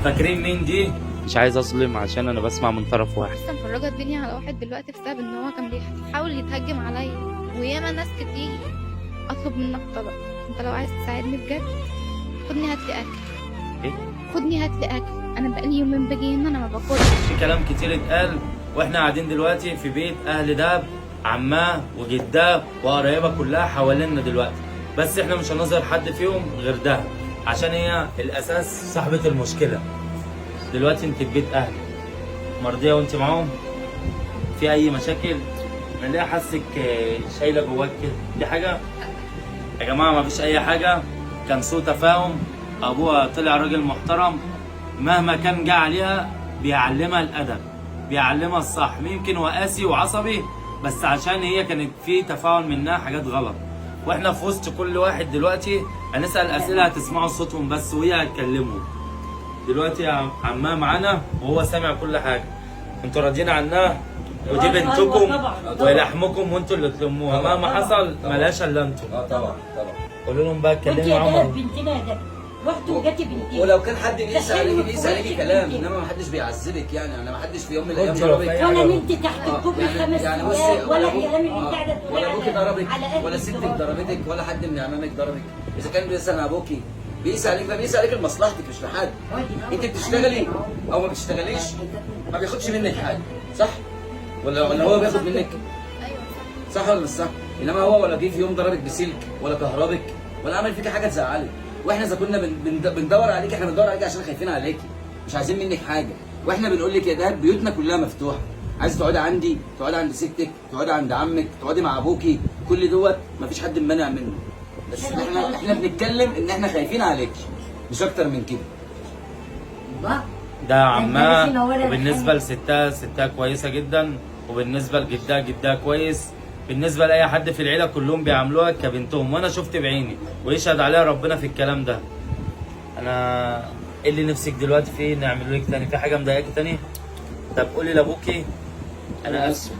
فاكرين مين دي؟ مش عايز اظلم عشان انا بسمع من طرف واحد. لسه مفرجه الدنيا على واحد دلوقتي بسبب ان هو كان بيحاول يتهجم عليا، وياما ناس كتير. اطلب منك طلب، انت لو عايز تساعدني بجد خدني هات لي اكل. ايه؟ خدني هات لي اكل، انا بقالي يومين باجي هنا انا ما باكلش. في كلام كتير اتقال واحنا قاعدين دلوقتي في بيت اهل دهب، عماه وجداه وقرايبها كلها حوالينا دلوقتي، بس احنا مش هنظهر حد فيهم غير دهب عشان هي الاساس صاحبة المشكلة. دلوقتي انت في بيت اهلك مرضية وانت معاهم؟ في اي مشاكل؟ انا ليه حاسك شايلة جواك كده؟ دي حاجة يا جماعة ما فيش اي حاجة، كان سوء تفاهم. ابوها طلع راجل محترم، مهما كان جه عليها بيعلمها الادب، بيعلمها الصح. يمكن هو قاسي وعصبي بس عشان هي كانت في تفاعل منها حاجات غلط. واحنا في وسط كل واحد دلوقتي هنسال اسئلة، هتسمعوا صوتهم بس وهي هتكلمهم. دلوقتي يا عمها معانا وهو سامع كل حاجة. انتوا راضيين عنها؟ ودي بنتكم ولحمكم وانتوا اللي تلموها، مهما حصل ملهاش الا انتوا. اه طبعا طبعا. قولوا لهم بقى انت اتكلموا يا دهب معاهم. بنتنا يا دهب، رحت وجاتي بنتنا. ولو كان حد بيقيس عليكي بيقيس عليكي وحشك كلام، بنتنا. انما ما حدش بيعذبك يعني. انا ما حدش في يوم من الايام انت لو في ضربك. أي ولا حاجة. نمت تحت الكوبري يعني 5 يعني بصي، ايام، ولا أبوك- الكلام اللي انت قاعدة تقوليه ولا ابوكي على- ضربك، على أهل ولا ستك الصغار. ضربتك، ولا حد من عمامك ضربك. اذا كان بيسال ابوكي بيقيس عليك، فبيقيس عليك لمصلحتك مش لحد. انت بتشتغلي او ما بتشتغليش ما بياخدش منك حاجة، صح؟ ولا هو بياخد منك؟ ايوه صح. صح ولا مش صح؟ انما هو ولا جه في يوم ضربك بسلك ولا كهربك ولا عمل فيك حاجة تزعلك. واحنا اذا كنا بندور عليك، احنا بندور عليك عشان خايفين عليكي، مش عايزين منك حاجة. واحنا بنقول لك يا دهب بيوتنا كلها مفتوحة، عايز تقعدي عندي، تقعدي عند ستك، تقعدي عند عمك، تقعدي مع ابوكي، كل دوت مفيش حد مانع منه. بس احنا بنتكلم ان احنا خايفين عليكي مش اكتر من كده. الله. ده عمها. انت نورت وبالنسبة لستها، ستها كويسة جدا. وبالنسبة لجدها، جدها كويس. بالنسبة لاي حد في العيلة كلهم بيعاملوها كبنتهم، وانا شفت بعيني ويشهد عليها ربنا في الكلام ده. انا ايه اللي نفسك دلوقتي في نعمله لك تاني؟ في حاجة مضايقاكي تاني؟ طب قولي لابوكي انا اسف.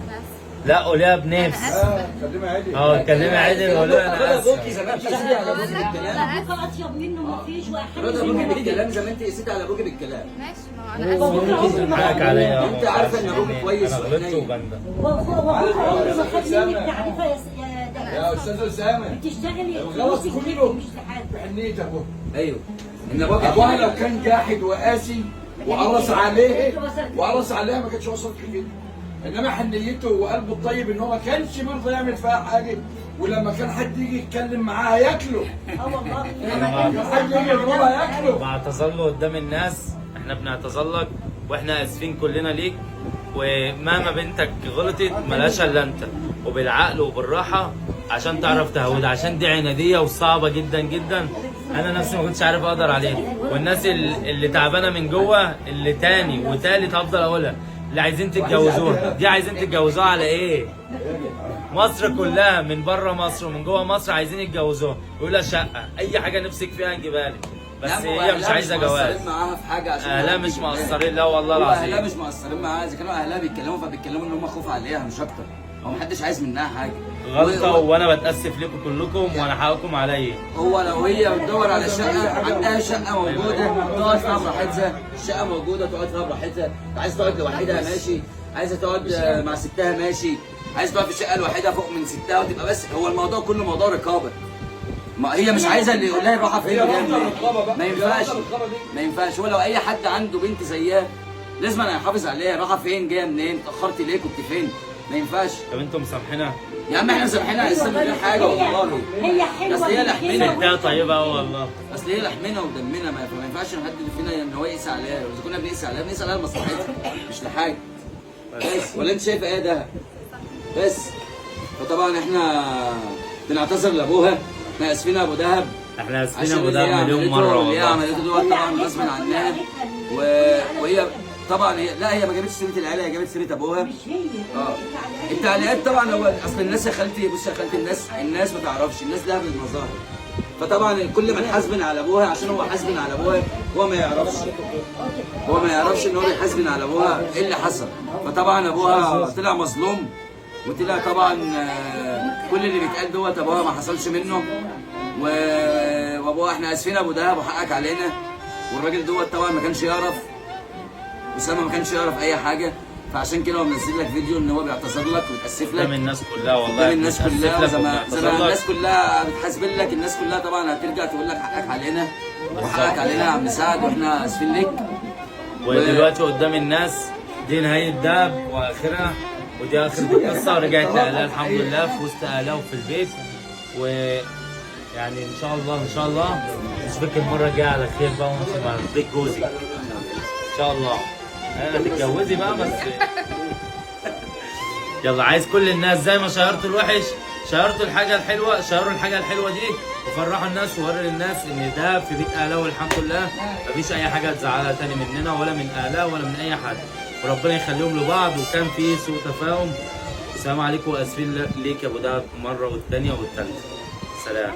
انا اسفه. لا قوليها بنفس. أنا كلمها عادي. اه كلمي عدل وقولي انا رضا اسف. ابوكي زمان قسيتي على ابوكي بالكلام. ابوك اطيب منه مفيش، واحن رضا ابوكي منه مفيش. بالكلام زي ما انت قسيتي على ابوكي بالكلام. ماشي، ما هو انا اسفه. وابوك عمره ما حقك خد عليا يا منك. انت عارفه ان ابوك كويس انا غلطت وحنين. وبندم. وابوك عمره ما خد منك تعريفه يا دهب. يا استاذ اسامة، بتشتغلي الغلط فلوسك ليكي كله مش لحد. بحنيه ابوها. ايوه ان ابوك ابوها لو كان جاحد وقاسي وقرص عليه وقرص عليها ما كانتش وصلت لكده. انما حنيته وقلبه الطيب ان هو ما كانش بيرضى يعمل فيها حاجة، ولما كان حد يجي يتكلم معاها ياكله. اه والله. كان حد يجي يضربها ياكله. بعتذر له قدام الناس، احنا بنعتذر لك واحنا اسفين كلنا ليك. ومهما بنتك غلطت ملهاش الا انت، وبالعقل وبالراحه عشان تعرف تهودها، عشان دي عناديه وصعبة جدا جدا. انا نفسي ما كنتش عارف اقدر عليها. والناس اللي تعبانة من جوه، اللي تاني وتالت هفضل اقولها، اللي عايزين تتجوزوها دي عايزين تتجوزوها على ايه؟ مصر كلها من بره مصر ومن جوه مصر عايزين يتجوزوها، يقول لها شقه اي حاجة نفسك فيها نجيبها لك، بس لا، هو هي مش أهلها عايزه مقصرين جواز. معاها في حاجة عشان اهلها مش مقصرين، لا والله هو اهلها العظيم. مش مقصرين معاها. اذا كانوا اهلها بيتكلموا فبيتكلموا ان هم خوف عليها مش اكتر. هو محدش عايز منها حاجة. غلطه وانا بتاسف لكم كلكم وانا حقكم عليا. هو لو هي بتدور على شقه، عندها شقه موجودة تقعد فيها براحتها، الشقة موجودة تقعد فيها براحتها. عايز تقعد لوحدها ماشي، عايزه تقعد مع ستها ماشي، عايز تقعد في شقه لوحدها فوق من ستها وتبقى بس. هو الموضوع كله موضوع رقابه. ما هي مش عايزه اللي يقول لها روحها فين هي وجاية واخدة منين. الرقابة بقى. ما هي ينفعش، واخدة الرقابة دي. ما ينفعش. هو لو اي حد عنده بنت زيها لازم انا يحافظ عليها، راحة فين جاية منين، اتاخرت ليه، كنت فين. ما ينفعش. طب انتوا مسامحينها؟ يا عم احنا مسامحينها لسه من غير حاجة والله. هي حلوة أصل هي بنتنا. لحمنا. ستها طيبة أوي والله. اصل هي لحمنا ودمنا، ما ينفعش حد فينا ان هو يقيس عليها. واذا كنا بنقيس عليها بنقيس عليها لمصلحتها مش لحاجة. بس ولا انت شايفه ايه ده؟ بس فطبعا احنا بنعتذر لابوها، احنا اسفين يا ابو دهب احنا اسفين عشان يا ابو اللي هي دهب مليون عملته، مرة اللي هي والله. عملته دوت طبعا غصب عنها. وهي طبعا هي لا هي ما جابتش سيره العيلة، هي جابت سيره ابوها. مش هي. اه التعليقات طبعا. هو اصل الناس يا خالتي، بص يا خالتي، الناس ما تعرفش، الناس لها بالمظاهر. فطبعا كل من حاسبن على ابوها عشان هو حاسبن على ابوها، هو ما يعرفش، هو ما يعرفش ان هو بيحاسبن على ابوها ايه اللي حصل. فطبعا ابوها طلع مظلوم، وطلع طبعا كل اللي بيتقال دوت ابوها ما حصلش منه. وابوها احنا اسفين يا ابو دهب وحقك علينا. والراجل دوت طبعا ما كانش يعرف، اسامة ما كانش يعرف اي حاجة، فعشان كده هو منزل لك فيديو ان هو بيعتذر لك وبيتاسف لك قدام الناس كلها والله، قدام الناس كلها. بنتأسف لك وزي ما زي وبنعتذر ما لك. الناس كلها بتحاسب لك، الناس كلها طبعا هترجع تقول لك حقك علينا وحقك علينا يا عم سعد، واحنا اسفين لك. ودلوقتي قدام الناس دي نهاية دهب واخرها، ودي اخر القصة. رجعت لأهلها الحمد لله في وسط اهلها وفي البيت، و يعني ان شاء الله ان شاء الله نشوفك المرة الجاية على خير بقى، وانت مع بيت جوزك ان شاء الله. انا تتجوزي بقى بس. يلا، عايز كل الناس زي ما شيرتوا الوحش شيرتوا الحاجة الحلوة، شيروا الحاجة الحلوة دي وفرحوا الناس ووروا للناس ان ده في بيت اهلها والحمد لله مفيش اي حاجة تزعلها تاني مننا ولا من اهلها ولا من اي حد، وربنا يخليهم لبعض. وكان في سوء تفاهم. السلام عليكم، واسفين ليك يا ابو دهب مرة والثانية والثالثة. سلام.